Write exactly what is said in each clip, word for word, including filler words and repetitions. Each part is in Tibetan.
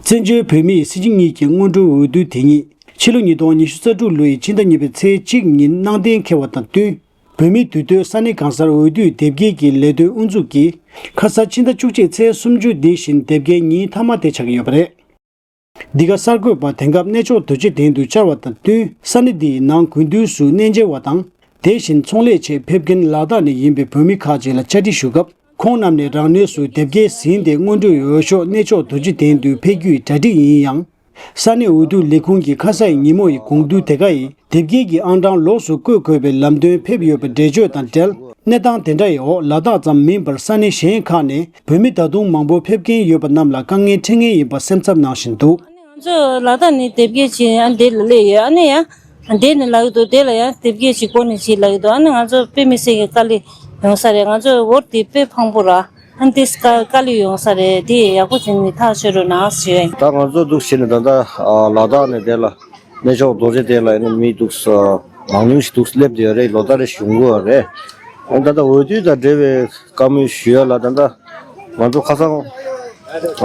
བཙན་བྱོལ་བོད་མིའི་སྲིད་སྤྱི་གཉིས་ཀྱི་སྔོན་འགྲོའི་འོས་བསྡུ་དེ་ཉིད་ཕྱི་ལོ་ཉིས་སྟོང་ཉི་ཤུ་རྩ་དྲུག་ལོའི་ཕྱི་ཟླ་གཉིས་པའི་ཚེས་གཅིག་ཉིན་གནང་གཏན་འཁེལ་བ་དང་བསྟུན། བོད་མིའི་འདུས་སྡོད་ས་གནས་གང་སར་འོས་བསྡུའི་དེབ་སྐྱེལ་གྱི་ལས་དོན་དབུ་འཛུགས་ཀྱིས་ཁ་ས་ཕྱི་ཟླ་བཅུ་གཅིག་ཚེས་སུམ་ཅུ་འདི་བཞིན་དེབ་སྐྱེལ་ཉིན་མཐའ་མ་དེ་ཆགས་ཀྱི་ཡོད་པ་རེད། འདི་ག་གསར་འགོད་པ་དེང་སྐབས་གནས་མཆོག་རྡོ་རྗེ་གདན་དུ་བཅར་བ་དང་བསྟུན་ས་གནས་འདིའི་ནང་དགུན་དུས་སུ་གནས་མཇལ་བ་དང་། དེ་བཞིན་ཚོང་ལས་ཆེད་ཕེབས་མཁན་ལ་དྭགས་ནས་ཡིན་པའི་བོད་མི་ཁག་ཅིག་ལ་བཅར་འདྲི་ཞུ་སྐབས། ཁོང་རྣམས་ནས་རང་གནས་སུ་དེབ་སྐྱེལ་ཟིན་ཏེ་སྔོན་འགྲོའི་འོས་ཤོག་གནས་མཆོག་རྡོ་རྗེ་གདན་དུ་ཕེབས་རྒྱུའི་གྲ་སྒྲིག་ཡིན་ཡང་། ས་གནས་འོས་བསྡུ་ལས་ཁུངས་ཀྱིས་ཁ་སའི་ཉིན་མོ་ཡི་དགོངས་དོན་དེ་ག་ཡི་དེབ་སྐྱེལ་གྱི་ཨང་གྲངས་ལོགས་སུ་བཀོད་དགོས་པའི་ལམ་སྟོན་ཕེབས་ཡོད་པའི་འགྲེལ་བརྗོད་དང་འབྲེལ། གནས་སྟངས་དེ་འདྲ་ཡི་འོག་ལ་དྭགས་ཙམ་མིན་པར་ས་གནས་གཞན་ཁག་ནས་བོད་མི་ད་དུང་མང་པོ་ཕེབས་མཁན་ཡོད་པ་རྣམས་ལ་དཀའ་ངལ་འཕྲད་མཁན་ཡིན་པ་སེམས་འཚབ་གནང་བཞིན་འདུག། ང་ཚོ་ལ་དྭགས་ནས་དེབ་སྐྱེལ་བྱས་ཨ་འདི་ལ་སླེབས་ཡོད། ཨ་ནི་ཡང་འདི་ནས་ལབ་ཀྱི་འདུག། དེ་ལ་ཡང་དེབ་སྐྱེལ་བྱེད་དགོས་ནས་ཅིག་ལབ་ཀྱི་འདུག། ཨ་ནི་ང་ཚོ་དཔེ་མི་སྲིད་ཀྱི་དཀའ་ལས་ཡོང་ས་རེད། ང་ཚོ་འོར་དེ་དཔེ་ཕངས་པོ་ར། ཨ་ནི་དེ་དཀའ་དཀའ་ལས་ཡོང་ས་རེད། དེ་ཡག་པོ་བྱས་ནས་ཐག་ཆོད་རོགས་གནང་ཞུ་ཡ་ཡིན། ད་ང་ཚོ་འདུག་བྱས་ནས་ད་ལྟ་ལ་དྭགས་ནས་དེ་ལ་གནས་མཆོག་རྡོ་རྗེ་གདན་ལ་ཨ་ནི་མི་འདུག་མང་ཉུང་ཞིག་འདུག་སླེབས་བསྡད་ཡོད་རེད། ལོ་ལྟར་རེ་བཞིན་ཡོང་གི་ཡོད་རེད། ཨ་ནི་ད་ལྟ་འོས་བསྡུ་དང་འབྲེལ་བའི་བཀའ་མོལ་ཞུ་ཡ་ལ་ད་ལྟ་ང་ཚོ་ཁ་སང་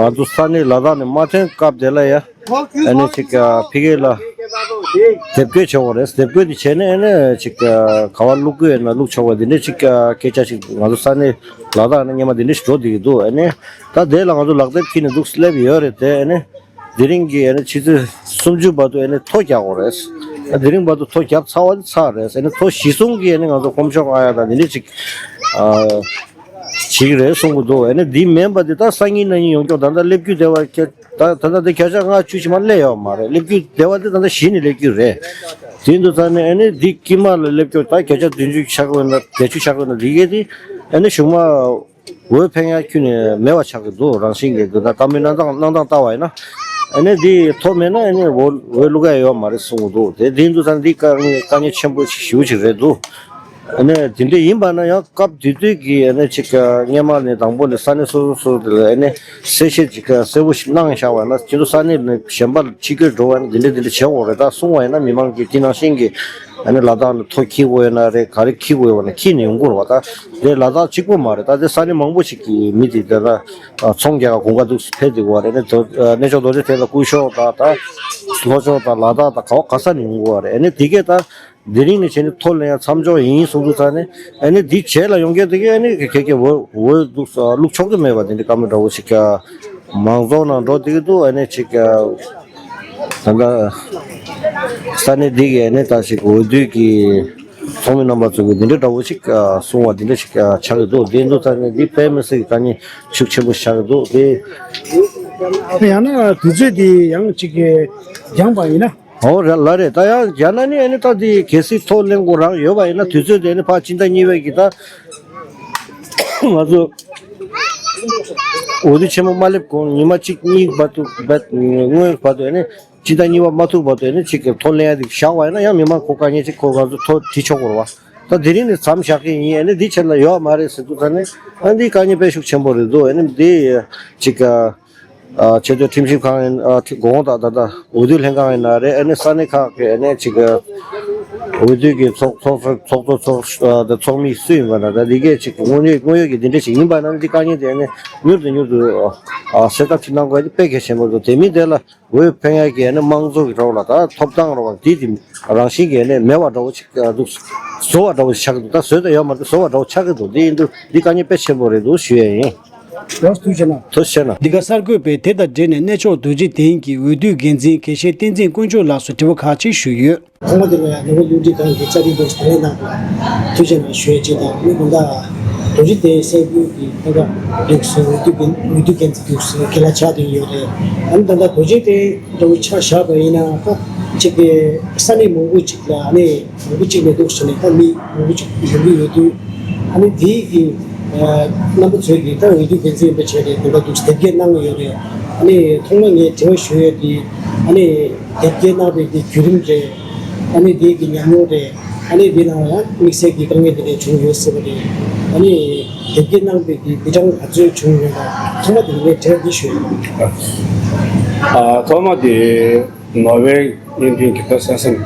ང་ཚོ་ས་གནས་ལ་དྭགས་ནས་མ་ཐོན་སྐབས་དེ་ལ་ཡ། ཨ་ནི་ཅིག་ཕ་གི་ལ་དེབ་སྐྱེལ་བྱེད་དགོས་རེད། དེབ་སྐྱེལ་དེ་བྱས་ནས་ཨ་ནི་ཅིག་ག་བ་བླུག་དགོས་ཡོད་ན་བླུག་ཆོག་པ་འདི་འདྲ་ཅིག་སྐད་ཆ་ཞིག་ང་ཚོ་ས་གནས་ལ་དྭགས་ནས་སྔོན་མ་འདི་འདྲ་ཞིག་འགྲོ་བསྡད་ཀྱི་འདུག། ཨ་ནི་ད་དེ་ལ་ང་ཚོ་ལག་དེབ་འཁྱེར་ནས་འདུག་སླེབས་ཡོད་རེད་དེ། ཨ་ནི་དེ་རིང་གི་ཨ་ནི་ཕྱི་ཚེས་སུམ་ཅུ་བར་དུ་ཨ་ནི་ཐོ་རྒྱག་དགོས་རེད། ཨ་དེ་རིང་བར་དུ་ཐོ་རྒྱབ་ཚར་བ་དེ་ཚར་རེད། ཨ་ནི་ཐོ་གཞི་བཟུང་གིས་ཨ་ནི་ང་ཚོ་ཁོམ་ཤོག་ཨ་ཡ་དང་འདི་འདྲ་ཅིག་ཨ་བྱེད་ཀྱི་རེད་གསུང་གི་འདུག། ཨ་ནི་འདི་མིན་པ་དེ་ད་སང་ཉིན་གནངས་ཉིན་ཡོང་ཀྱོག་ད་ལྟ་སླེབས་རྒྱུ་དེ་བ་ཁྱེད། ད་ད་ལྟ་འདི་བརྒྱ་ཆ་ལྔ་བཅུ་ཞིག་མ་སླེབས་ཡོད་མ་རེད། སླེབས་རྒྱུ་དེ་བ་འདི་ད་ལྟ་གཞི་ནས་སླེབས་རྒྱུ་རེད། དེ་འདུག་ཙང་ནས་ཨ་ནི་འདི་དཀྱིལ་མ་ལ་སླེབས་ཀྱོག་ད་བརྒྱ་ཆ་བདུན་ཅུ་ཆགས་ཀྱི་ཡོད་ན་བརྒྱད་ཅུ་ཆགས་ཀྱི་ཡོད་ན་འདི་གས་དེ་ཨ་ནི་གཞུག་མ་འོས་འཕེན་ཡ་ཁྱོན་ནས་མེད་པ་ཆགས་ཀྱི་འདུག། རང་བཞིན་གྱིས་འདི་ད་བཀའ་མོལ་གནང་སྟངས་གནང་སྟངས་ལྟ་བ་ཡིན་ན་ཨ་ནི་འདི་ཐོ་མེད་ན་ཨ་ནི་འོས་འོས་བླུག་ཡ་ཡོད་མ་རེད་གསུང་གི་འདུག། དེ་འདི་འདུག་ཙང་འདི་དཀའ་ངལ་དཀའ་ངལ་ཆེན་པོ་ཞིག་ཞེ་པོ་ཅིག་རེད་འདུག། ཨ་ནི་དེ་འདྲ་ཡིན་པ་ན་ཡང་སྐབས་དེ་དུས་ཀྱི་ཨ་ནི་ཅིག་སྔོན་མ་ནས་དང་པོ་ནས་ས་གནས་སོ་སོ་སོ་དེ་ལ་ཨ་ནི་གསལ་བཤད་ཅིག་གསལ་པོ་ཞིག་གནང་བཞག་པ་ན་སྤྱི་ཚོགས་ས་གནས་ནས་གཞན་པ་ལ་ཕྱི་སྐྱོད་འགྲོ་བ་ནི་དེ་འདྲ་དེ་འདྲ་བྱེད་དགོས་རེད། ད་གསུང་བ་ཡིན་ན་མི་མང་གིས་དེ་ནང་བཞིན་གྱི་ཨ་ནི་ལ་དྭགས་ནས་ཐོ་འཁྱེར་དགོས་ཡོད་ན་རེད། ག་རེ་འཁྱེར་དགོས་ཡོད་ན་འཁྱེར་ནས་ཡོང་དགོས་རེད་པ། ད་དེ་ལ་དྭགས་གཅིག་པོ་མ་རེད། ད་དེ་ས་གནས་མང་པོ་ཞིག་གི་མི་དེ་དེ་ལ་ཚོང་རྒྱག་ག་དགོན་ཁ་འདུག་ཕེབས་བསྡད་ཀྱི་ཡོད་རེད། ཨ་ནི་གནས་མཆོག་རྡོ་རྗེ་གདན་ལ་སྐུ་ཞབས་དང་ད་ལྷོ་ཕྱོགས་དང་ལ་དྭགས་དང་ག་བ་ག་ས་ནས་ཡོང་དགོས་པ་རེད། ཨ་ནི་དེ་གས་ད། དེ་རིང་ནས་བྱས་ནས་ཐོ་ལེན་ཡ་མཚམས་འཇོག་ཡིན་གསུང་དུས་ཙང་ནས་ཨ་ནི་འདི་བྱས་ལ་ཡོང་མཁན་དེ་གས་ཨ་ནི་ག་གས་འོས་འོས་འདུག་བླུག་ཆོག་གི་མེད་པ་དེ་འདྲ་བཀའ་མོལ་འདྲ་བོ་ཞིག་མང་ཚོགས་ནང་འགྲོ་བསྡད་ཀྱི་འདུག། ཨ་ནི་ཅིག་ད་ལྟ་ས་གནས་འདི་གས་ཨ་ནི་ད་ཞིག་འོས་བསྡུ་གི་ཚོགས་མི་རྣམ་པ་ཚོ་གིས་འདི་འདྲ་འདྲ་བོ་ཞིག་གསུང་བ་འདི་འདྲ་ཞིག་ཆགས་ཀྱི་འདུག། དེ་འདུག་ཙང་ནས་འདི་དཔེ་མི་སྲིད་ཀྱི་དཀའ་ངལ་ཤུགས་ཆེན་པོ་ཞིག་ཆགས་ཀྱི་འདུག། དེ་ཡང་ན་དུས་ཚོད་འདི་ཡང་ཅིག་འགྱངས་པ་ཡིན་ན། ཨོ་ར་ལ་རེད། ད་ཡང་རྒྱ་ནག་ནི་ཨ་ནི་ད་དེ་གལ་སྲིད་ཐོ་ལེན་དགོས་རང་ཡོད་པ་ཡིན་ན་དུས་ཚོད་དེ་ཨ་ནི་ཕར་སྤྱི་ཟླ་གཉིས་པའི་གི་ད་ང་ཚོ་འོས་བསྡུ་ཆེན་མོ་མ་སླེབས་གོང་ཉི་མ་གཅིག་གཉིས་བར་དུ་བར་སྔོན་བར་དུ་ཨ་ནི་སྤྱི་ཟླ་གཉིས་པ་མ་ཐུག་བར་དུ་ཨ་ནི་ཅིག་གི་ཐོ་ལེན་ཡ་དེ་བཞག་པ་ཡིན་ན་ཡང་མི་མང་ཁོ་དཀའ་ངལ་ཅིག་ཁོ་ང་ཚོ་ཐོ་བྲིས་ཆོག་གི་རེད་བ། ད་དེ་རིང་ནས་མཚམས་བཞག་གི་ཡིན། ཨ་ནི་འདི་ཆེད་ལ་ཡོད་མ་རེད་ཟེར་དུས་ད་ནི་ཨ་འདི་དཀའ་ངལ་དཔེ་ཤུགས་ཆེན་པོ་རེད་འདུག། ཨ་ནི་འདི་ཅིག་ག་ཨ་ཆེས་མཐོའི་ཁྲིམས་ཞིབ་ཁང་ཡིན། ཨ་ཁྲི་གོང་དང་ད་ལྟ་འོས་བསྡུ་ལྷན་ཁང་ཡིན་ན་རེད། ཨ་ནི་ས་གནས་ཁག་གི་ཨ་ནི་ཅིག་འོས་བསྡུ་གི་ཚོགས་ཚོགས་ཚོགས་གཙོ་ཚོགས་ཨ་ད་ཚོགས་མི་སུ་ཡིན་པ་ན་ད་འདི་གས་ཅིག་དངོས་ཡོད་དངོས་ཡོད་ཀྱི་འདི་འདྲ་ཞིག་ཡིན་པ་ན་འདི་དཀའ་ངལ་དེ་ཨ་ནི་མྱུར་དུ་མྱུར་དུ་ཨ་སེལ་ཐབས་ཅིག་གནང་དགོས་ཡ་དེ་དཔེ་གལ་ཆེན་པོ་འདུག། དེ་མིན་དེ་ལ་འོས་འཕེན་ཡ་གི་ཨ་ནི་དམངས་གཙོ་གི་འགྲོ་ལ་ད་ཐོབ་ཐང་རོགས་པ་འདི་དེ་རང་བཞིན་གྱི་ཨ་ནི་མེད་པ་འདྲ་བོ་ཅིག་འདུག། བཟོ་བ་འདྲ་བོ་ཆགས་ཀྱི་འདུག། ད་བཟོས་ད་ཡོད་མ་རེད། བཟོ་བ་འདྲ་བོ་ཆགས་ཀྱི་འདུག། འདི་ཡིན་དུས་འདི་དཀའ་ངལ་དཔེ་ཆེན་པོ་རེད་འདུག་ཞུ་ཡ་ཡིན། ཡོངས་སུ་ཐུགས་རྗེ་གནང་། ཐུགས་རྗེ་གནང་། འདི་ག་གསར་འགོད་པས་དེ་དང་འབྲེལ་ནས་གནས་མཆོག་རྡོ་རྗེ་གདན་གྱི་འོས་བསྡུའི་འགན་འཛིན་དགེ་བཤེས་བསྟན་འཛིན་དཀོན་མཆོག་ལགས་སུ་དྲི་བ་ཁག་ཅིག་ཞུས་ཡོད། ཐོག་མ་དེ་ལ་ཡང་ནོར་བུ་བློ་གྲོས་ཁང་གི་བཅར་འདྲི་འདུག་སེ་དེ་ནས་གནང་བ་ཐུགས་རྗེ་གནང་ཞུ་ཡ་ཅིག་དང་མི་དགོན་བདག་རྡོ་རྗེ་གདན་གསར་འགོད་ཀྱི་ཐད་ཀ་འདུག་སེ་འོས་བསྡུ་འགན་འོས་བསྡུ་འགན་འཛིན་འདུག་སེ་ཁས་ལེན་ཆགས་བསྡད་ཡོད་རེད། ཨ་ནི་ད་ལྟ་རྡོ་རྗེ་གདན་འདྲ་བོ་ཆ་བཞག་པ་ཡིན་ན་ད་ཅིག་གི་ས་གནས་མང་པོ་ཅིག་ལ་ཨ་ནི་མང་པོ་ཅིག་ལ་འདུག་སེ་ནས་ད་མི་མང་པོ་ཅིག་ཡོང་གི་ཡོད་དུས། ཨ་ནི་དེའི་གི་རྣམ་པ་ཚོས་ཀྱི་ད་འོས་བསྡུ་འགན་འཛིན་ཡིན་པ་བྱས་ཏེ་དེ་འདྲ་འདུག་སེ་དེབ་སྐྱེལ་གནང་གི་ཡོད་རེད། ཨ་ནི་ཐོག་མ་ངས་དྲི་བ་ཞུ་ཡས་དེ་ཨ་ནི་དེབ་སྐྱེལ་གནང་བའི་གི་བརྒྱུད་རིམ་རེད། ཨ་ནི་དེའི་གི་ཉམས་མྱོང་རེད། ཨ་ནི་དེ་ནང་ཡང་དམིགས་བསལ་གྱི་དཀའ་ངལ་དེ་འདྲ་བྱུང་ཡོད་སྲིད་པ་རེད། ཨ་ནི་དེབ་སྐྱེལ་གནང་བའི་གི་མི་གྲངས་ག་ཚོད་བྱུང་ཡོད་ན་ཐོག་མ་དེ་ངས་དྲི་བ་འདི་ཞུ་ཡས། ཨ་ཐོག་མ་དེ། ནོར་ཝེ་གཡས་འཕེན་གྱི་ད་གསན་གཟིགས་གནང་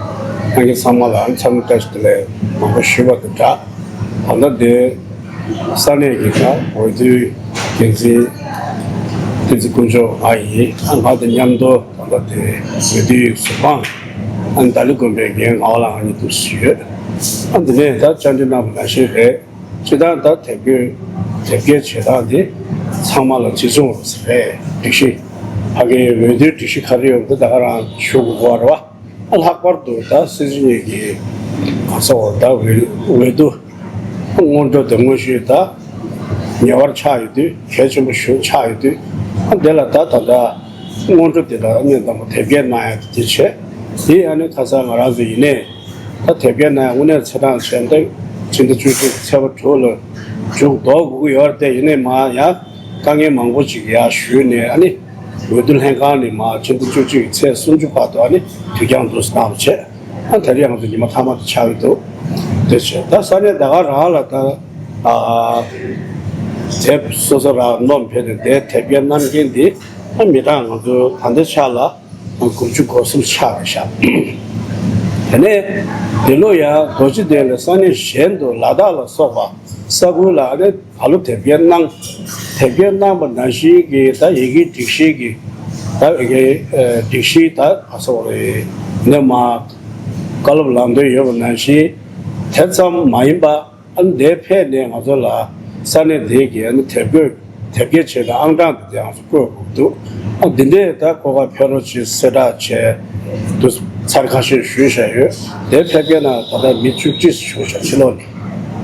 མཁན་ཚང་མ་ལ་འཚམས་འདྲི་བཀྲ་ཤིས་བདེ་ལེགས་མང་པོ་ཞུས་པ་དང་སྦྲགས། ད་ལྟ་འདིར་ས་གནས་ཀྱི་ད་འོས་བསྡུའི་འགན་འཛིན་ བསྟན་འཛིན་དཀོན་མཆོག་ང་ཡིན། ཨ་ང་དང་མཉམ་དུ་ད་ལྟ་དེ་འོས་བསྡུའི་གཟུ་དཔང་ཨ་ནི་ཏཱ་ལའི་དགོན་པའི་རྒན་ངག་དབང་ལགས་ང་གཉིས་འདུག་སེ་ཡོད། ཨ་འདི་ནས་ད་བཅར་འདྲི་གནང་བ་ནང་བཞིན་རེད། སྤྱིར་བཏང་ད་དེབ་སྐྱེལ་དེབ་སྐྱེལ་བྱེད་སྟངས་འདི་ཚང་མ་ལ་གཅིག་མཚུངས་རེད། སྒྲིག་གཞི་ཕ་གིའི་འོས་བསྡུའི་སྒྲིག་གཞི་ག་རེ་ཡོད་འདི་ད་ག་རང་ཞུ་དགོས་པ་རེད་བ། ལྷག་པར་དུ་ད་སྲིད་སྤྱི་གཉིས་ཀྱི་ག་ཚོད་ད་འོས་འོས་བསྡུ་སྔོན་འགྲོ་དེ་དངོས་གཞི་ད་ཉེ་བར་ཆགས་ཡོད་དུས། གལ་ཆེན་པོ་ཞིག་ཆགས་ཡོད་དུས། ཨ་དེ་ལ་ད་ད་ལྟ་སྔོན་འགྲོ་དེ་ལ་གནས་སྟངས་པ་དེབ་སྐྱེལ་གནང་ཡ་དེ་བྱས། དེ་ཨ་ནི་ཁ་སང་ང་རང་ཚོ་ཡིན་ནའི་ད་དེབ་སྐྱེལ་གནང་ཡ་དངོས་གནས་ཚེས་གྲངས་བྱས་ཏེ་ཕྱི་ཟླ་བཅུ་གཅིག་ཚེས་པ་དྲུག་ལ་མཇུག་རྫོགས་དགོས་ཀྱི་ཡོད་རེད་དེ། ཡིན་ནའི་མ་ཡ་དཀའ་ངལ་མང་པོ་ཅིག་ཡར་ཞུས་ནས་ཨ་ནི། འོས་བསྡུ་ལྷན་ཁང་ནས་མར་ཕྱི་ཟླ་བཅུ་གཅིག་གི་ཚེས་སུམ་ཅུ་བར་དུ་ཨ་ནི་དུས་འགྱངས་འདུག་སེ་གནང་བ་བྱས། ཨ་ད་རེས་ང་ཚོ་ཉི་མ་མཐའ་མ་དེ་ཆགས་ཀྱི་འདུག་དེ་བྱས་ད་ས་གནས་ད་ག་རང་ལ་ད་ཨ་དེབ་སོ་སོ་རང་བསྣམས་ཕེབས་ནས་དེ་དེབ་སྐྱེལ་གནང་མཁན་འདི་ཨ་མི་གྲངས་ང་ཚོ་ད་ལྟའི་ཆ་ལ་དགུ་བཅུ་གོ་གསུམ་ཆགས་རེད་ཤག་དེ་ནས་འདི་ལོ་ཡང་རྡོ་རྗེ་གདན་ལ་ས་གནས་གཞན་དུ་ལ་དྭགས་ལ་སོགས་པ་ས་ཁུལ་ལ་ཨ་ནི། ད་ལོ་དེབ་སྐྱེལ་གནང་། དེབ་སྐྱེལ་གནང་བ་ནང་བཞིན་གྱི་ད་ཡི་གེའི་སྒྲིག་གཞི་གི་ད་ཡི་གེའི་ཨ་སྒྲིག་གཞི་ད་ག་ཚོད་རེད། ནས་མར་བཀའ་སློབ་ལམ་སྟོན་ཡོད་པ་ནང་བཞིན་དེ་ཙམ་མ་ཡིན་པ་ཨ་ནི་འདིར་ཕེབས་ནས་ང་ཚོ་ལ་ས་གནས་འདི་གི་ཨ་ནི་དེབ་འགོད་དེབ་སྐྱེལ་བྱས་པའི་ཨང་གྲངས་དེ་ང་ཚོ་བཀོད་དགོས་འདུག་ཨ་འདི་འདྲས་ད་ཁོ་ག་ཕེབས་རོགས་བྱེད་གསལ་བསྒྲགས་བྱས་འདུག་ཚར་ཁ་ཤས་ཞུས་བཞག་ཡོད། དེ་ཕེབས་མཁན་ན་ད་ལྟ་མི་བཅུ་གཅིག་བྱུང་ཤག་ཕྱི་ལོགས་ནས།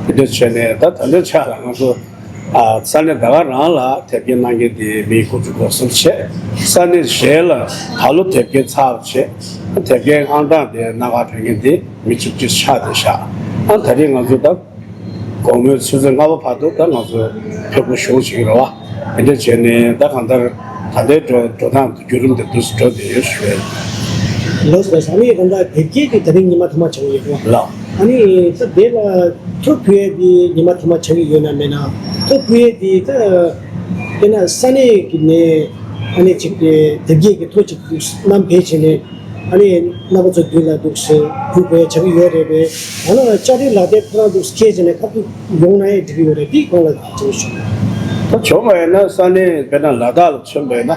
དེ་འདྲ་བྱས་ནས་ད་ད་ལྟའི་ཆ་ལ་ང་ཚོ་ཨ་ས་གནས་ད་ག་རང་ལ་དེབ་སྐྱེལ་གནང་མཁན་དེ་མི་དགུ་བཅུ་གོ་གསུམ་བྱས། ས་གནས་གཞན་ལ་ད་ལོ་དེབ་སྐྱེལ་ཚར་བ་བྱས། དེབ་སྐྱེལ་ཨང་གྲངས་དེ་སྣ་ཁ་ཕེབས་མཁན་དེ་མི་བཅུ་གཅིག་ཆགས་བསྡད་ཤག་ཨ་ད་རེས་ང་ཚོ་ད་དགོང་མོའི་ཆུ་ཚོད་ལྔ་པ་བར་དུ་ད་ང་ཚོ་ཕེབས་སྒོ་ཞུ་བྱེད་ཀྱི་རེད་བ། དེ་འདྲ་བྱས་ནས་ད་གང་ལྟར་ད་ལྟའི་འགྲོ་འགྲོ་སྟངས་འགྱུར་རིམ་དེ་འདུག་སེ་འགྲོ་བསྡད་ཡོད་ཞུ་ཡ་ཡིན། ལགས་སོ། ལགས་སོ། ཨ་ནི་ད་ལྟ་དེབ་སྐྱེལ་དེ་ད་རིང་ཉི་མ་ཐ་མ་ཆགས་ཡོད་རེད་བ། ལགས། ཨ་ནི་ད་དེ་ལ་ཐོ་ཕུལ་ཡས་དེ་ཉི་མ་ཐ་མ་ཆགས་ཀྱི་ཡོད་ན་མེད་ན། ཐོ་ཕུལ་ཡས་དེ་ད་དཔེར་ན་ས་གནས་ཀྱི་ནས་ཨ་ནི་ཅིག་དེ་དེབ་སྐྱེལ་གྱི་ཐོ་ཅིག་བསྣམས་ཕེབས་བྱས་ནས་ཨ་ནི་རྣམ་པ་ཚོ་མདུན་ལ་འདུག་སེ་ཕུལ་དགོས་ཡས་ཆགས་ཀྱི་ཡོད་རེད་པས། ད་ལ་བཅའ་ཁྲིམས་ལག་དེབ་ཁོ་རང་འདུག་སེ་འཁྱེར་བྱས་ནས་ཁ་ཐུག་ཡོང་ན་ཡང་འགྲིག་གི་ཡོད་རེད། དེའི་སྐོར་ལ་དྲི་བ་ཞུ། ད་བྱུང་བ་ཡིན་ན་ས་གནས་དཔེར་ན་ལ་དྭགས་ལ་མཚོན་པ་ཡིན་ན།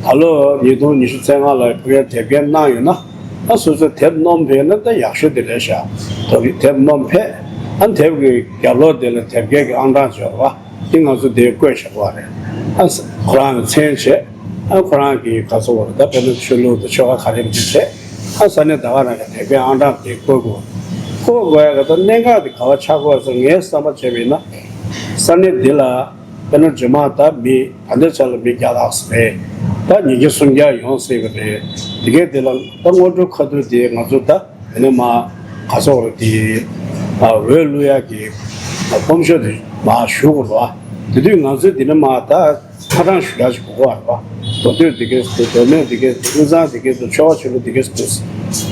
ད་ལོ་ཉིས་སྟོང་ཉི་ཤུ་རྩ་ལྔ་ལ་ཕ་གིར་དེབ་སྐྱེལ་གནང་ཡོད་ན། ཨ་སོ་སོས་དེབ་བསྣམས་ཕེབས་ན་ད་ཡག་ཤོས་དེ་རེད་ཤག་དེབ་དེབ་བསྣམས་ཕེབས། ཨ་དེབ་ཀྱི་རྒྱབ་ལོགས་དེ་ལ་དེབ་སྐྱེལ་གྱི་ཨང་གྲངས་འབྱོར་བ་དེ་ང་ཚོ་དེར་བཀོད་བཞག་པ་རེད། ཨ་ཁོ་རང་གི་མཚན་བྱས། ཨ་ཁོ་རང་གི་ག་ཚོད་བར་ད་དཔེར་ན་ཆོས་ལུགས་དང་ཆོལ་ཁ་ག་རེ་མི་བྱས། ཨ་ས་གནས་ད་ག་རང་གི་དེབ་སྐྱེལ་ཨང་གྲངས་དེ་བཀོད་དགོས། བཀོད་དགོས་ཡ་གི་ད་གནད་འགག་དེ་ག་བ་ཆགས་དགོས་ཟེར་ངས་བསམ་པ་བྱས་པ་ཡིན་ན། ས་གནས་འདི་ལ། དཔེར་ན་རྗེས་མ་ད་མི་ད་ལྟའི་ཆ་ལ་མི་བརྒྱ་ལྷག་ཙམ་རེད། ད་ཉིས་བརྒྱ་སུམ་བརྒྱ་ཡོང་སྲིད་པ་རེད། དེ་གའི་དེ་ལ་ད་སྔོན་འགྲོ་ཁ་ཐུག་དེ་ང་ཚོ་ད་དེ་ནས་མ་ག་ཚོད་རེད་དེ་འོས་བླུག་ཡག་གི་སྐོམ་ཤོག་དེ་མ་ཞུ་དགོས་རེད་བ། དེ་དུས་ང་ཚོས་དེ་ནས་མ་ད་ཆ་ཚང་ཞུ་ཡག་ཞིག་དགོས་རེད་བ། མདོ་སྟོད་དེ་གའི་དེ་མདོ་སྨད་དེ་གའི་དེ་དབུས་གཙང་དེ་གའི་དེ་ཆོལ་ཁ་ཆོས་ལུགས་དེ་གའི་དེ་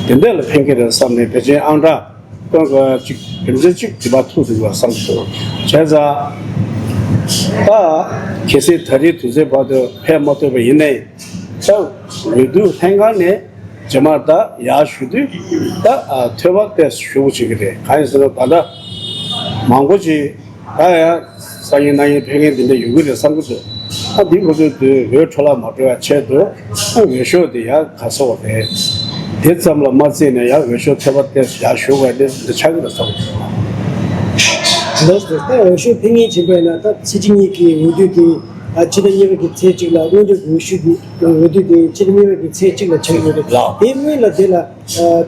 དེ་འདྲ་ལ་ཕན་གྱི་རེད་བསམ་ནས་ཕལ་ཆེར་ཨང་གྲངས། ཀོན་ཀ་གཅིག་རིམ་བྱོན་གཅིག་དྲི་བ་ཐུག་འདུག་བསམ་གྱི་འདུག་བྱས་ཙང་། ད་གལ་སྲིད་ད་རེས་དུས་ཚོད་བར་དུ་ཕེབས་མ་ཐུབ་པ་ཡིན་ནའི། ད་འོས་བསྡུ་ལྷན་ཁང་ནས་རྗེས་མ་ད་ཡར་ཞུ་དུས་ད་ཐོས་པ་ཏོག་ཙམ་ཞུ་དགོས་བྱེད་ཀྱི་རེད། གང་ཡིན་ཟེར་ན་ད་ལྟ་མང་པོ་ཅིག་ད་ཡང་སང་ཉིན་གནངས་ཉིན་ཕེབས་མཁན་འདི་འདྲ་ཡོང་གི་རེད་བསམ་གྱི་འདུག་ཨ་འདི་ཁོ་ཚོས་འདི་འོས་འཕྲོ་བརླག་མ་འགྲོ་ཡ་ཆེད་དུ་ཨ་འོས་ཤོག་འདི་ཡང་ག་ཚོད་རེད། དེ་ཙམ་ལ་མ་བརྩིས་ནས་ཡང་འོས་ཤོག་ཐེབས་པ་དེ་ཡར་ཞུ་དགོས་དེ་འདི་ཆགས་ཀྱི་རེད་བསམ་གྱི་འདུག་ལགས་སོ། ད་འོས་ཤོག་ཕེབས་མཁན་ཆེན་པོ་ཡིན་ན་ད་ཚེས་གཅིག་གཉིས་ཀྱི་འོས་བསྡུ་དེ་ཨ་ཕྱི་ཟླ་གཉིས་པ་གི་ཚེས་གཅིག་ལ་སྔོན་འཇུག་གི་འོས་ཤོག་འདི་འོས་བསྡུ་དེ་ཕྱི་ཟླ་གཉིས་པ་གི་ཚེས་གཅིག་ལ་ཆགས་ཀྱི་ཡོད་རེད། ལགས། དེ་སྔོན་ལ་དེ་ལ་ཨ་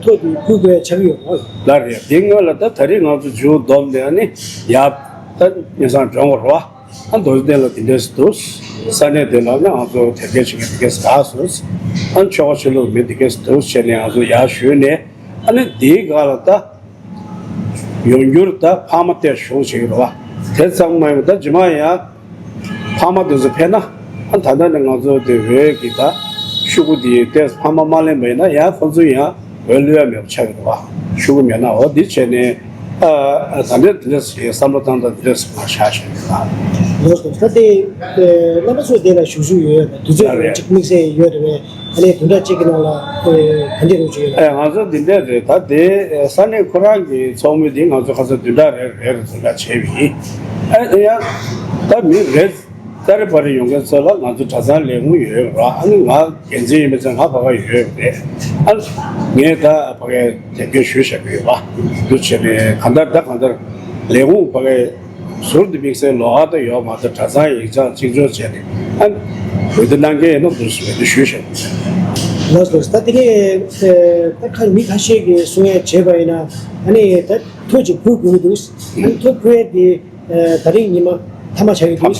ཐོ་དེ་ཕུལ་དགོས་ཡ་ཆགས་ཀྱི་ཡོད་རེད། ལགས་རེད། དེ་སྔོན་ལ་ད་ད་རེས་ང་ཚོ་མཇུག་བསྡོམས་ནས་ཨ་ནི་ཡར་ད་སྙན་སེང་སྒྲོན་དགོས་རེད་བ། ཨ་མདོ་སྟོད་ལ་དེ་འདྲས་སུ་འདུག་ས་གནས་དེ་ལ་ནི་ང་ཚོ་དེབ་སྐྱེལ་བྱེད་མཁན་དེ་གས་སུ་ག་སོང་། ཨ་ཆོལ་ཁ་ཆོས་ལུགས་མི་དེ་གས་སུ་འདུག་བྱས་ནས་ང་ཚོ་ཡར་ཞུས་ནས་ཨ་ནི་དེའི་སྒང་ལ་ད་ཡོང་འགྱུར་ད་ཕ་མ་དེ་ཞུ་བྱེད་ཀྱི་རེད་བ། དེ་ཙམ་མ་ཡིན་པ་ད་རྗེས་མ་ཡང་ཕ་མ་དེ་ཚོ་ཕེབས་ན་ཨ་ད་ལྟ་ནས་ང་ཚོ་དེ་འོས་ཀྱི་ད་ཤོག་གུ་དེ་ཏོག་ཙམ་ཕ་མ་མ་ལེན་པ་ཡིན་ན་ཡང་ཁོང་ཚོ་ཡང་འོས་བླུག་ཡ་མེད་པ་ཆགས་ཀྱི་རེད་བ། ཤོག་གུ་མེད་ན། འོ་འདི་བྱས་ནས་ཨ་ད་ལྟ་དེ་འདྲ་ཞིག་བསམ་བློ་བཏང་དང་དེ་འདྲ་ཞིག་མ་ཆགས་ཤིག་ལགས་སོ། ད་ལྟའི་རྣམ་པ་ཚོ་དེ་ལ་ཞུ་ཞུ་ཡོད་ཡོད་དུས་ཚོད་ཡོད་ཅིག་དམིགས་བསལ་ཡོད་རེད་བས། ཨ་ནི་བདུན་ཕྲག་གཅིག་གི་ནང་ལ་ག་འདྲས་རོགས་བྱེད་ཡོད་ལ། ཨ་ང་ཚོ་འདི་འདྲས་རེད། ད་དེ་ས་གནས་ཁོ་རང་གི་ཚོགས་མི་དེ་ང་ཚོ་ཁ་སང་བདུན་ཕྲག་རེ་རེ་རེ་བདུན་ཕྲག་བྱས་པ་ཡིན། ཨ་ཡ་ད་མི་རེ། ཏ་རེ་པ་རེ་ཡོང་མཁན་ཚོ་ལ་ང་ཚོ་གྲྭ་ཚང་ལས་ཁུངས་ཡོད་ར། ཨ་ནི་ང་འགན་འཛིན་ཡིན་པ་ཚོ་ང་ཕ་ག་ཡོད་རེད། ཨ་ནི་ངས་ད་ཕ་གའི་དེབ་སྐྱེལ་ཞུས་བཞག་གི་ཡོད་པ། འདུ་བྱས་ནས་གང་ལྟར་ད་གང་ལྟར་ལས་ཁུངས་ཕ་གའི་ཟུར་དུ་དམིགས་བསལ་ལོགས་ཀ་ད་ཡོད་མ་ད་གྲྭ་ཚང་ཡིག་ཚང་གཅིག་ལྕོགས་བྱས་ནས་ཨ་ནི་འོས་བསྡུ་གནང་མཁན་ཡིན་ན་འདུ་འོས་བསྡུ་ཞུས་བཞག་གི་ཡོད། ལགས་སོ། ད་དེ་ནས་ད་ཁ་མི་ཁ་ཤས་ཀྱིས་གསུང་ཡ་བྱས་པ་ཡིན་ན་ཨ་ནི་ད་ཐོ་ཅིག་ཕུལ་དགོས་ཀྱི་འདུག་ཨ་ནི་ཐོ་ཕུལ་ཡ་དེ། ཨ་ད་རིང་ཉི་མ་མཐའ་མ་ཆགས་ཀྱི་འདུག་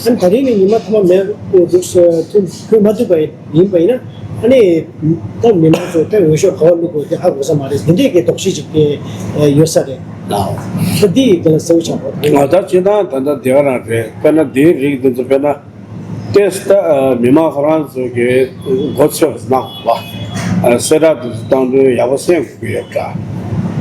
ཨ་ནི་ད་རིང་གི་ཉི་མ་མཐའ་མ་མེད་འདུག་ཐོན་ཐོན་མ་ཐུབ་པ་ཡིན་པ་ཡིན་ན་ཨ་ནི་ད་མི་མང་ཚོས་ད་འོས་ཤོག་ག་པར་བླུག་དགོས་དེ་ཧ་གོ་ས་མ་རེད། འདི་འདྲས་ཀྱི་དོགས་གཞི་ཅིག་ཡོད་ས་རེད། ད་འདི་ཡི་དེ་ལ་གསལ་བོ་ཆགས་པ་རེད། ང་ད་སྤྱིར་བཏང་ད་ལྟ་དེ་ག་རང་རེད། དཔེར་ན་འདིའི་རིགས་འདི་ཚོ་དཔེར་ན། ཏེས་ད་མི་མང་ཁོ་རང་ཚོ་གི་མགོ་ཚོས་གནང་བ། ཨ་གསལ་བསྒྲགས་དེ་ཚོ་བཏང་དུས་ཡག་པོ་གསན་དགོས་ཀྱི་ཡོད་འདྲ།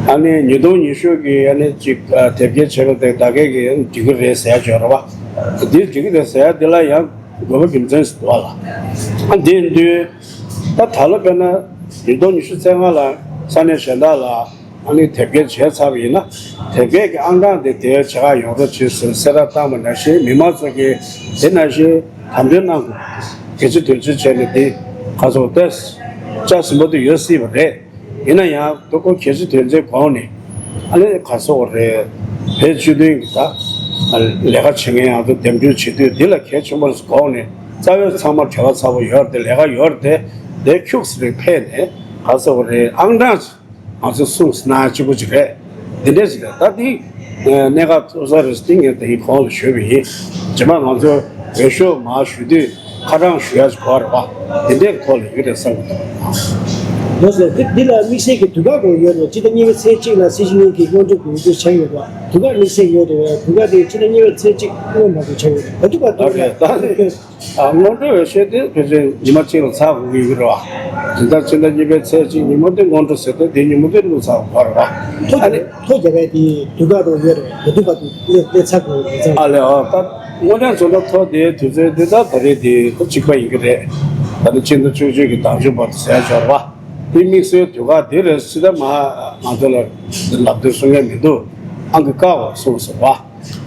ཨ་ནི་ཉིས་སྟོང་ཉི་ཤུ་གི་ཨ་ནི་གཅིག་ཨ་དེབ་སྐྱེལ་བྱས་པ་དེ་ད་གས་ཀྱི་འགྲིག་གི་རེད་ཟེར་ཡ་ཅིག་ཡོད་རེད་བ། འདི་འགྲིག་གི་རེད་ཟེར་ཡ་དེ་ལ་ཡང་དགོས་པ་རྒྱུ་མཚན་ཞིག་འདུག་བ་ལ། ཨ་འདི་ཡིན་དུས་ད་ད་ལོ་དཔེར་ན་ཉིས་སྟོང་ཉི་ཤུ་རྩ་ལྔ་ལ་ས་གནས་གཞན་དག་ལ། ཨ་ནི་དེབ་སྐྱེལ་བྱས་ཚར་བ་ཡིན་ན། དེབ་སྐྱེལ་གྱི་ཨང་གྲངས་དེ་དེར་ཇེ་ཁག་ཡོང་རོགས་བྱེད་ཟེར་གསལ་བསྒྲགས་བཏང་བ་ནང་བཞིན་མི་མང་ཚོ་གིས་དེ་ནང་བཞིན་དམ་དོན་གནང་དགོས། གལ་ཆེ་དོན་ཆེ་བྱས་ནས་དེ་ག་ཚོད་ཏེས་ལྕགས་ཟིན་པོ་དེ་ཡོད་སྲིད་པ་རེད། ཡིན་ན་ཡང་དོ་ཁོ་གལ་ཆེ་དོན་ཆེ་གོང་ནས་ཨ་ནི་ག་ཚོད་རེད། བོད་སྤྱི་མཐུན་གྱི་ད་ལས་ཀ་བྱེད་མཁན་ཡང་དུ་འདེམས་སྒྲུག་བྱེད་དུས་འདི་ལ་གལ་ཆེན་པོ་རེད་གོང་ནས་རྩ་བའི་ཚང་མ་བྲེལ་བ་ཚ་པོ་ཡོད་རེད། ལས་ཀ་ཡོད་རེད། དེ་ཁྱུགས་རེ་ཕེབས་ནས་ག་ཚོད་རེད་ཨང་གྲངས། ང་ཚོ་གསུངས་ན་གཅིག་པུ་ཅིག་རེད། འདི་འདྲས་ཅིག་རེད། ད་འདི་གནད་འགག་ཐུག་ས་རེད། འདི་ངས་ད་ཡིན་གོང་ལ་ཞུས་པ་ཡིན། རྗེས་མ་ང་ཚོ་འོས་ཤོག་མར་ཞུ་དུས་ཁ་གྲངས་ཞུ་ཡ་ཅིག་དགོས་རེད་བ། འདི་འདྲས་ཐོག་ལ་ཡོད་རེད་བསམ་གི་འདུག་ལགས་སོ། འདི་འདི་ལ་དམིགས་བསལ་གྱི་དུས་བཀག་དགོས་ཡོད་རེད། སྤྱི་ཟླ་གཉིས་པའི་ཚེས་གཅིག་ལ་སྲིད་སྤྱི་གཉིས་ཀྱི་སྔོན་འགྲོ་གི་འོས་བསྡུ་བྱས་ཡོད་པ། དུས་བཀག་དམིགས་བསལ་ཡོད་རེད་བས། དུས་བཀག་དེ་སྤྱི་ཟླ་གཉིས་པའི་ཚེས་གཅིག་སྔོན་མ་དུ་བྱས་ཡོད་རེད། ག་དུས་བར་དུ་རེད། ད་ནི། ཨ་སྔོན་འགྲོ་འོས་ཤོག་དེ་ཕལ་ཆེར་ཉི་མ་གཅིག་ལ་ཚར་དགོས་ཀྱི་ཡོད་རེད་བ། དེ་ལྟར་ཕྱི་ཟླ་གཉིས་པའི་ཚེས་གཅིག་ཉིན་མོ་དེ་སྔོན་འགྲོ་ཟེར་ཏེ་དེ་ཉིན་མོ་དེ་བླུགས་ཚར་དགོས་རེད་བ། ཐོ་ཨ་ནི། ཐོ་རྒྱག་པའི་དེ་དུས་བཀག་རོ་ཡོད་རེད། དེ་དུས་བར་དུ་སླེབས་སླེབས་ཚར་དགོས་རེད་ཙང་། ཨ་ལས་ཨ་ད་དངོས་གནས་བཟོ་འདྲ་ཐོ་དེའི་དུས་ཚོད་འདི་ད་ད་རེས་དེ་ད་གཅིག་པ་ཡིན་གྱི་རེད། ད་ནི་ཕྱི་ཟླ་བཅུ་གཅིག་གི་ཟླ་མཇུག་བར་དུ་ཟེར་ཡ་ཡོད་རེད་བ། དེ་དམིགས་བསལ་དུས་བཀག་དེ་རེད། ཕྱི་ཟླ་མ་ང་ཚོ་ལ་ལབ་དུས་གསུང་མཁན་མི་འདུག་ཨང་ཀི་བཀག་འོ་གསུངས་སོང་བ།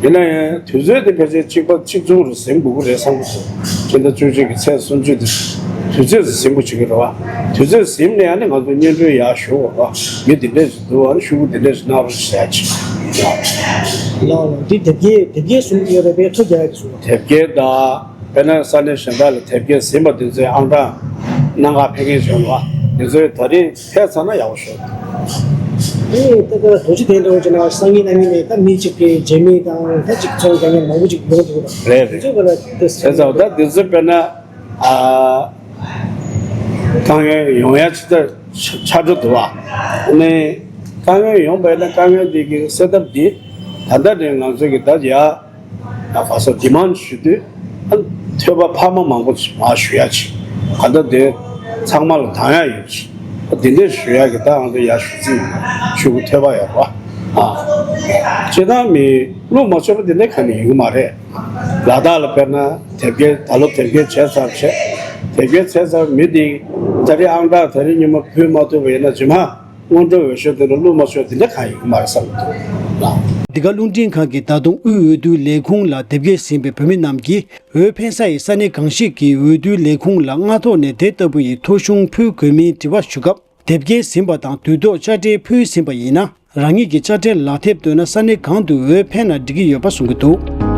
ཡིན་ན་ཡང་དུས་ཚོད་དེ་ཕལ་ཆེར་གཅིག་པ་གཅིག་མཚུངས་རུ་ཟིན་དགོས་ཀྱི་རེད་བསམ་གྱི་འདུག་ཕྱི་ཟླ་བཅུ་གཅིག་གི་ཚེས་སུམ་ཅུ་དེ་དུས་ཚོད་ཟིན་པོ་བྱེད་ཀྱི་རེད་བ། དུས་ཚོད་ཟིན་ནས་ཨ་ནི་ང་ཚོ་སྙན་སྒྲོན་ཡར་ཞུ་དགོས་རེད་བ། མི་འདི་འདྲས་ཞིག་འདུག་ཨ་ནི་ཤོག་གུ་འདི་འདྲས་ཞིག་གནང་རོགས་ཞེས་བྱས། ལགས་ལགས། འདི་དེབ་སྐྱེལ་དེབ་སྐྱེལ་གསུམ་ཡོད་རེད་པས། ཐོ་རྒྱག་ཡག་གི་གསུམ། དེབ་སྐྱེལ་དང་། དཔེར་ན་ས་གནས་གཞན་དག་ལ་དེབ་སྐྱེལ་ཟིན་པ་དེ་ཚོའི་ཨང་གྲངས་གནམ་གང་འཕེན་མཁན་བྱུང་བ། དེ་ཚོའི་ད་རིང་ཕེབས་ཚར་ན་ཡག་པོ་ཤོག་ཨེ་ད་ལྟ་རྡོ་རྗེ་གདན་འདྲ་བོ་ཅིག་ནང་སང་ཉིན་གནངས་ཉིན་ནས་ད་མི་གཅིག་གིས་རྗེས་མི་དང་ད་ཅིག་ཚོང་རྒྱག་མཁན་མང་པོ་ཅིག་ཡོང་འདུག་ར། རེད་རེད། དེ་ཚོ་ག་ལ་དེ་བྱས་ཙང་ད་དེ་ཚོ་དཔེར་ན་ཨ་དཀའ་ངལ་ཡོང་ཡ་ཅིག་ད་ཆ་འགྲོ་འདུག་བ། ནས་དཀའ་ངལ་ཡོང་པ་ཡིན་ན་དཀའ་ངལ་དེ་གི་སེལ་ཐབས་འདི་ད་ལྟ་ནས་ང་ཚོ་གི་ད་ཡ། ད་ག་ས་ཌི་མན་ཌི་ཞུ་དུས་ཨ་ཐོས་པ་འཕར་མ་མང་པོ་ཞིག་མར་ཞུ་ཡ་ཅིག་ག་ད་དེ་ཚང་མ་ལ་དང་ཡ་ཡོད་ཅིག་ཨ་དེ་འདྲས་ཞུ་ཡ་གི་ད་ཨང་དུ་ཡ་ཞུ་རྩིས་ཡོད། ཤོག་གུ་ཐོས་པ་ཡོད་པ། ཨ་སྤྱིར་བཏང་མི་བླུགས་མ་ཆོག་པ་དེ་འདྲས་ག་ནས་ཡོང་གི་མ་རེད། ལ་དྭགས་ལ་དཔེར་ན་དེབ་སྐྱེལ་ད་ལོ་དེབ་སྐྱེལ་བྱས་ཚར་བྱས། དེབ་སྐྱེལ་བྱས་ཚར་མི་དེ་ད་རེས་ཨང་གྲངས་ད་རེས་ཉིན་མོ་ཕུལ་མ་ཐུབ་པ་ཡིན་ན་རྗེས་མ། སྔོན་འགྲོ་འོས་ཤོག་དེ་འདྲ་བླུགས་མ་ཆོག་དེ་འདྲ་གང་ཡིན་མ་རེད་བསམ་གྱི་འདུག་འདི་ག་རླུང་འཕྲིན་ཁང་གིས་ད་དུང་དབུས་འོས་བསྡུའི་ལས་ཁུངས་ལ་དེབ་སྐྱེལ་ཟིན་པའི་བོད་མི་རྣམས་ཀྱིས་འོས་འཕེན་ས་ཡི་ས་གནས་གང་ཞིག་གི་འོས་བསྡུའི་ལས་ཁུངས་ལ་སྔ་ཐོག་ནས་དེ་ལྟ་བུ་ཡི་ཐོ་གཞུང་ཕུལ་དགོས་མིན་དྲི་བ་ཞུ་སྐབས། དེབ་སྐྱེལ་ཟིན་པ་དང་དུས་ཐོག་དཔྱ་ཁྲལ་ཕུལ་ཟིན་པ་ཡིན་ན། རང་ཉིད་ཀྱི་དཔྱ་ཁྲལ་ལག་དེབ་བཏོན་ན་ས་གནས་གང་དུ་འོས་འཕེན་ན་འགྲིག་གི་ཡོད་པ་གསུང་གི་འདུག